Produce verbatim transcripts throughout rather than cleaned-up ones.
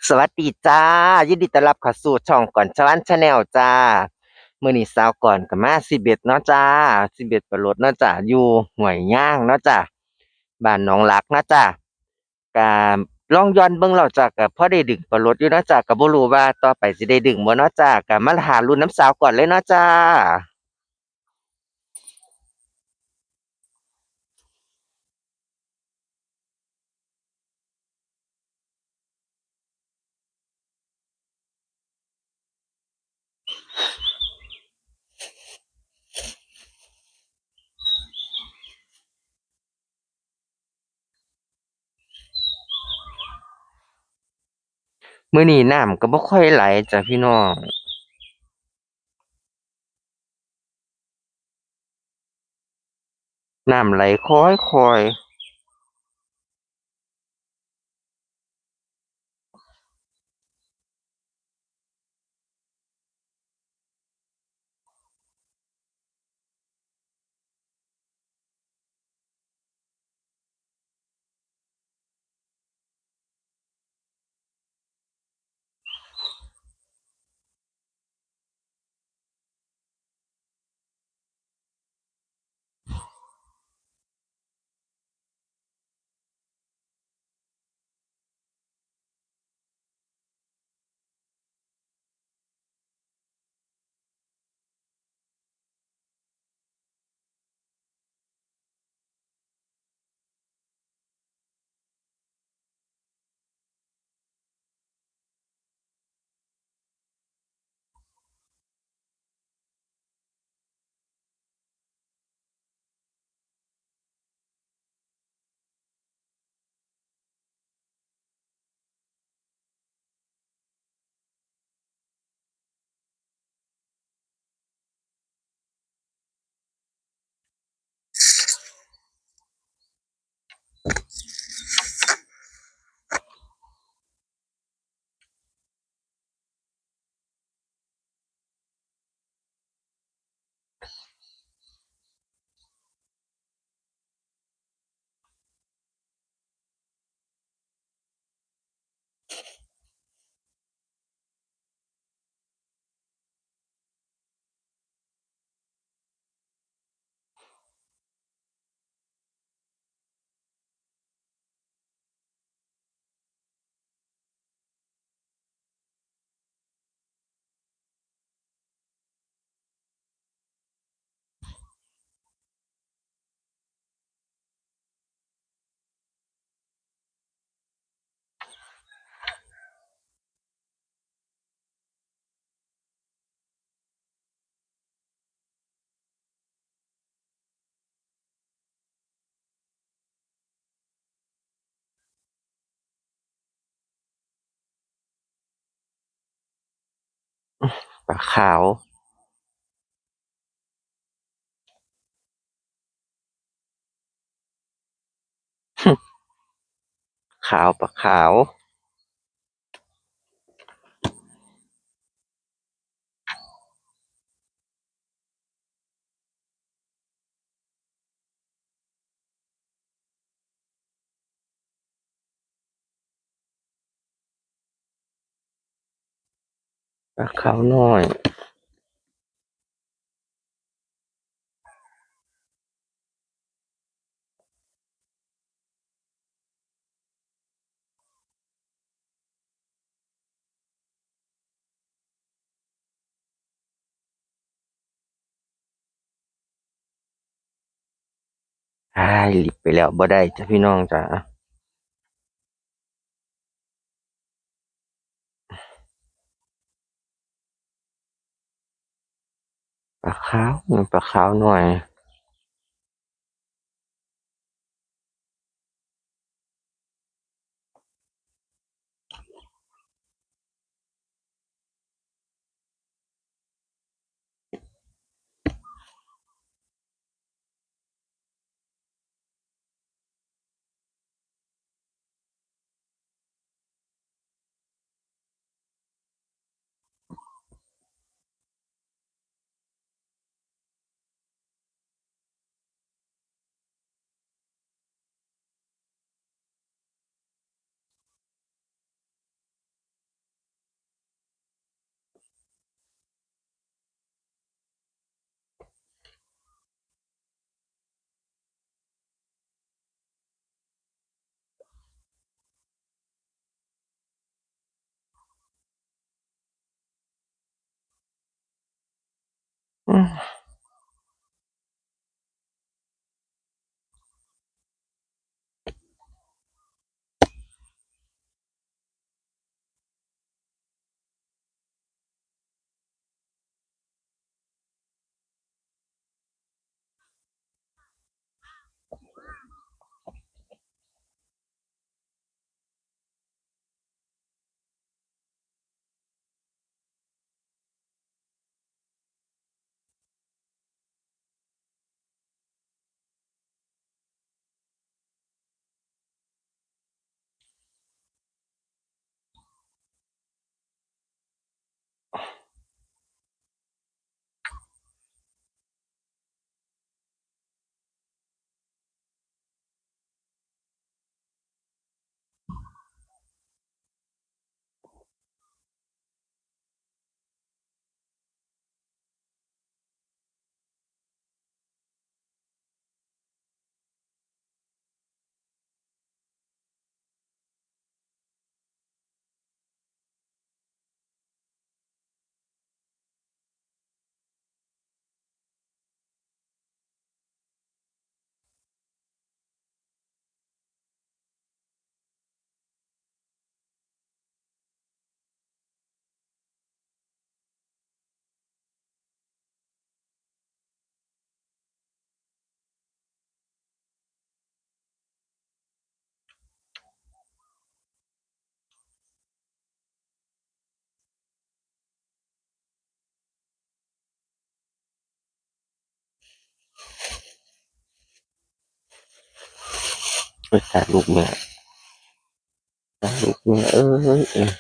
สวัสดีจ้า ยินดีต้อนรับเข้าสู่ช่องกอนชวานแชนแนลจ้า มื้อนี้สาวกอนก็มาสิเบ็ดเนาะจ้า สิเบ็ดปลาโลดเนาะจ้า อยู่ห้วยยางเนาะจ้า บ้านหนองหลากเนาะจ้า ก็ลองหย่อนเบิ่งแล้วจ้า ก็พอได้ดึงปลาโลดอยู่เนาะจ้า ก็บ่รู้ว่าต่อไปสิได้ดึงบ่เนาะจ้า ก็มาหาลุ้นนำสาวกอนเลยเนาะจ้า มื้อนี้น้ำก็บ่ค่อยไหลจ้ะพี่น้อง น้ำไหลค่อยๆ ปลาขาว ขาว ปลาขาว ปลาขาวน้อย อ้าย หลีบไปแล้ว บ่ได้จ้ะพี่น้องจ้ะ ปลาขาว ปลาขาวน้อย โอ้ย ตายลูกแม่ ตายลูกแม่เอ้ย เอ้ย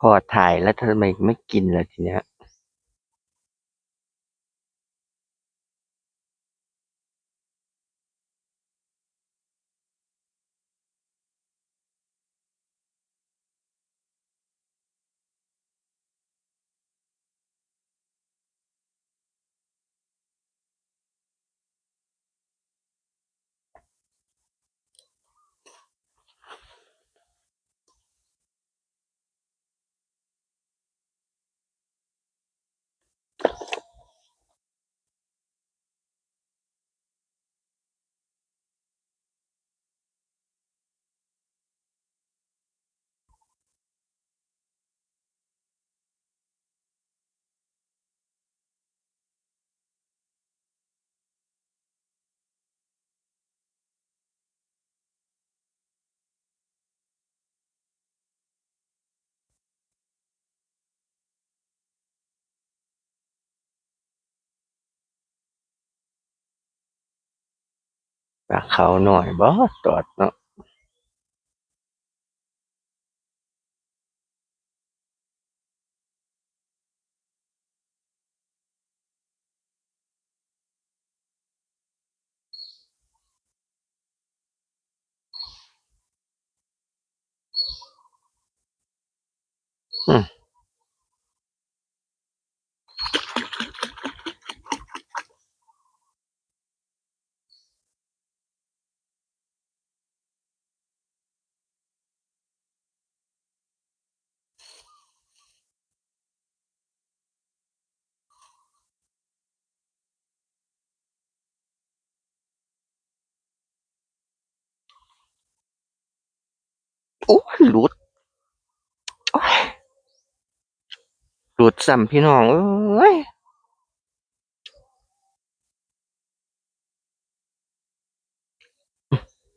พอถ่ายแล้วทำไมไม่กินล่ะทีเนี้ย ปลาขาวหน่อยบ่ตอดเนาะ อืม โอ้ย หลุด โอ้ย หลุดซ้ำพี่น้องเอ้ย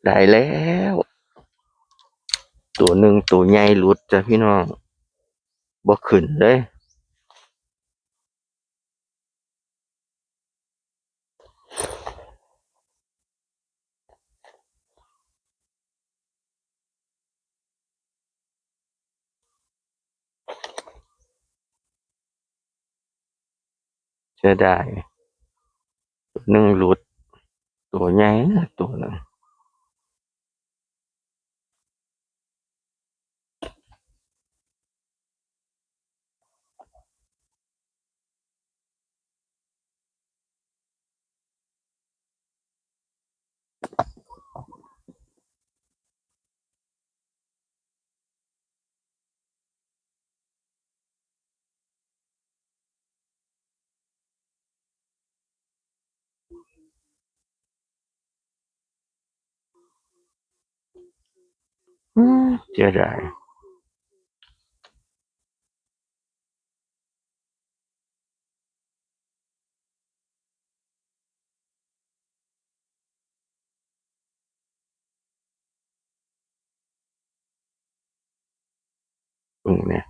ได้แล้ว ตัวหนึ่ง ตัวใหญ่หลุดจ้ะพี่น้อง บ่ขึ้นเลย เสียดาย ตัวหนึ่งหลุด ตัวใหญ่นะ ตัวหนึ่ง อืม เสียดาย ตรงเนี้ย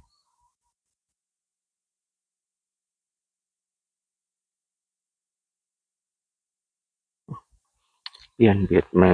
เปลี่ยนเบ็ดใหม่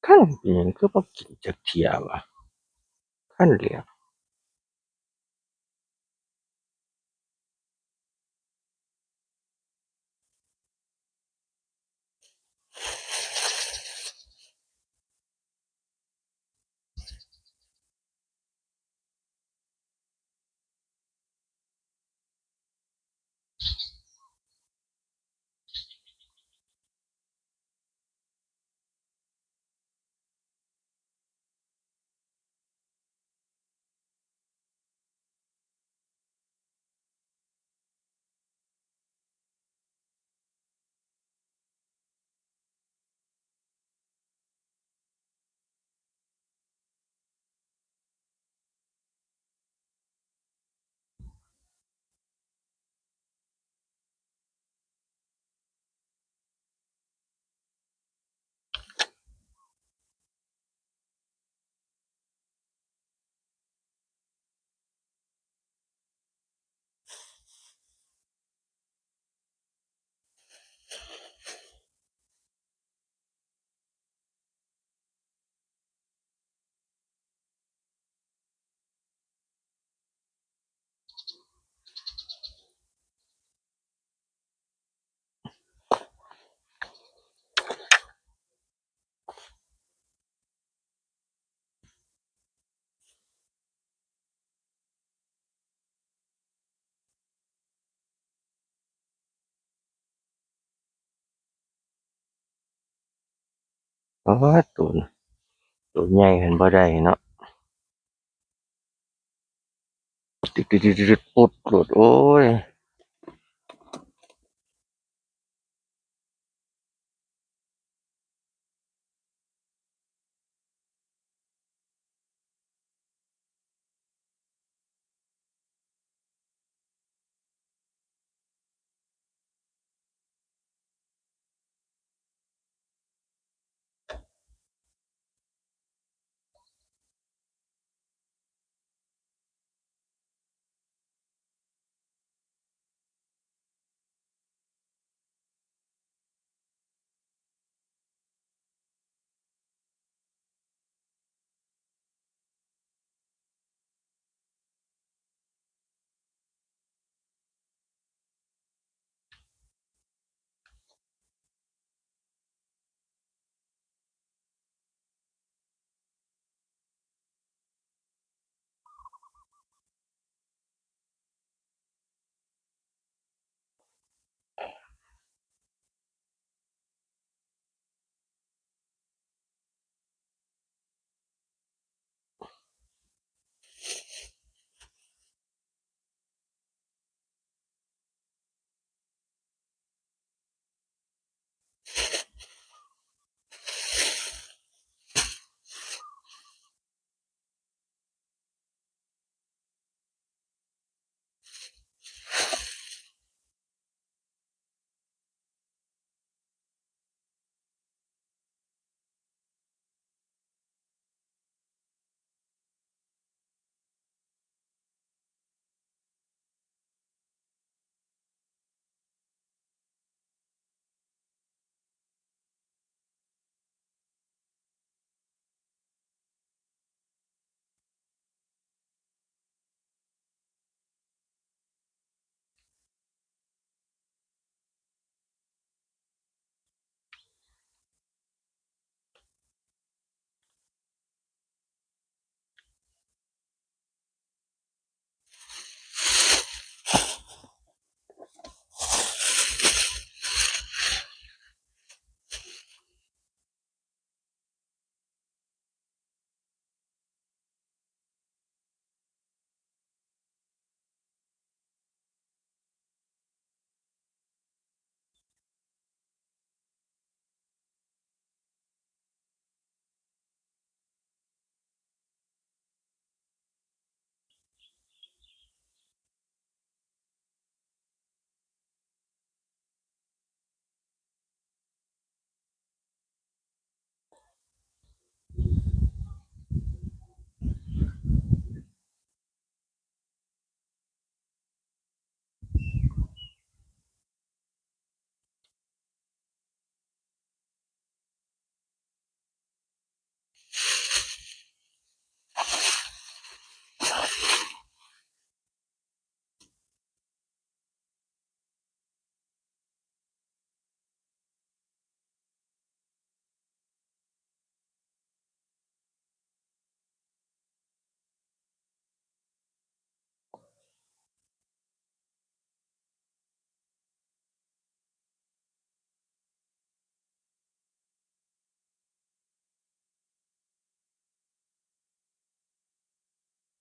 คันเป็นหยังคือบ่กินจักเทื่อวะ คันแล้ว โอ้ย ตัว ตัวใหญ่หั้นบ่ได้เนาะ ติดๆๆๆ ปุ๊ดโลด โอ้ย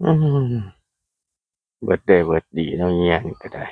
อืม เบิดได้เบิดดีเนาะ เงี้ยนี่ก็ได้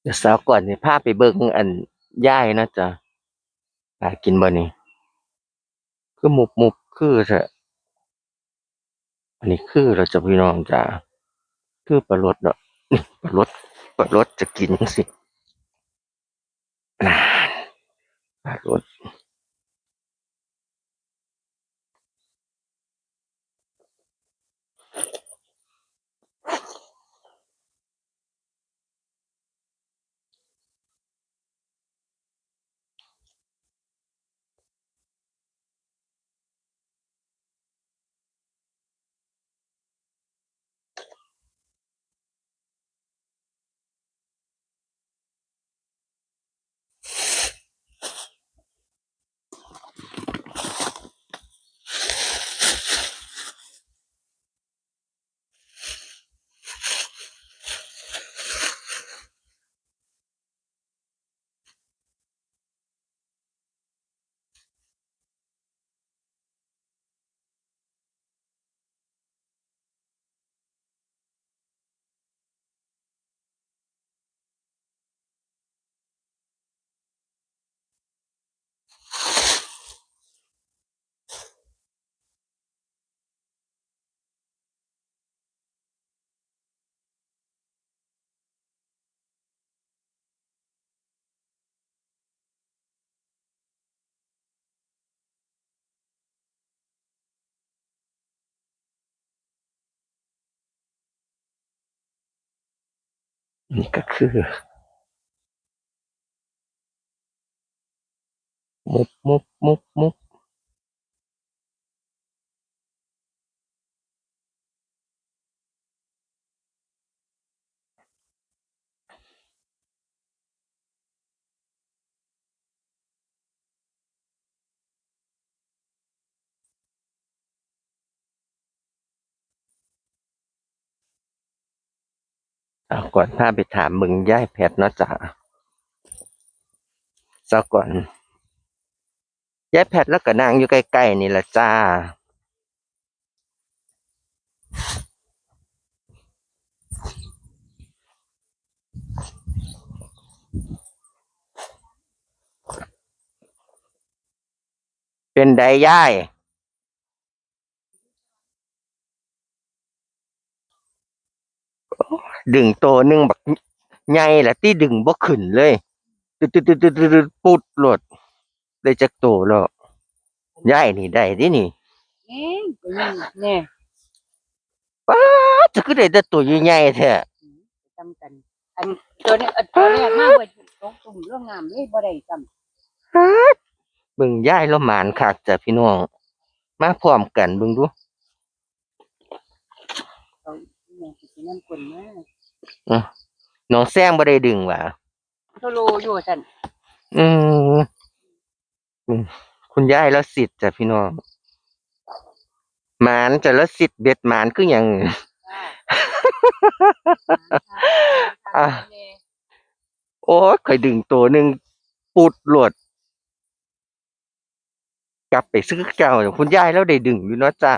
เดี๋ยวสาวก่อนนี่พาไปเบิ่งอันยายนะจ๊ะ หากินบ่นี่ คือมุบมุบคือแท้ อันนี้คือเราจะพี่น้องจ้า คือปลาลดเนาะ ปลาลด ปลาลดจะกินสิ นาน ปลาลด นี่ก็คือ มุบ มุบ มุบ มุบ เอาก่อน พาไปถามเบิ่งยายแพทย์เนาะจ้า เจ้าก่อน ยายแพทย์แล้วก็นั่งอยู่ใกล้ๆนี่ล่ะจ้า เป็นใดยาย ดึงโตหนึ่งบักใหญ่ละติ ดึงบ่ขึ้นเลย ตึ๊ดๆๆๆๆ ปุดโลด ได้จักโตแล้ว ยายนี่ได้เด้นี่ เอ้ย ไปนี่แน่ ป๊าด จะคือได้แต่โตใหญ่ๆแท้ อืม ไปซ้ำกัน อันตัวนี้ อันตัวแรกมาเบิดตกตุ่มลงน้ำเลย บ่ได้ซ้ำ ป๊าด เบิ่งยายลาวหมานคักจ้ะพี่น้อง มาพร้อมกันเบิ่งดู เอาอีหยังสิไปนำกลนมา เอ้อ น้องแซงบ่ได้ดึงหวา โทโลอยู่ว่าซั่น อืม อืม คุณยายลาวสิทธิ์จ้ะพี่น้อง หมานจ้ะ ลาวสิทธิ์เบ็ดหมานคือหยัง จ้า อ่ะ โอ้ย ข้อยดึงโตหนึ่ง ปุดโลด กลับไปคือเก่า คุณยายลาวได้ดึงอยู่เนาะจ้ะ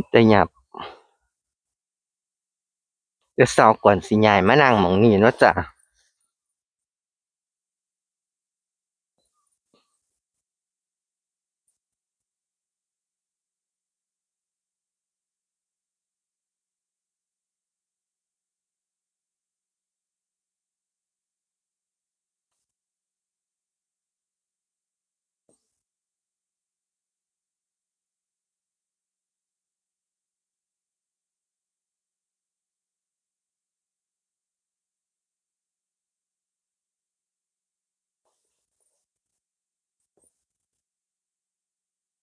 แต่หยาบ เดี๋ยวเช้าก่อนสิย้ายมานั่งหม่องนี้เนาะจ้ะ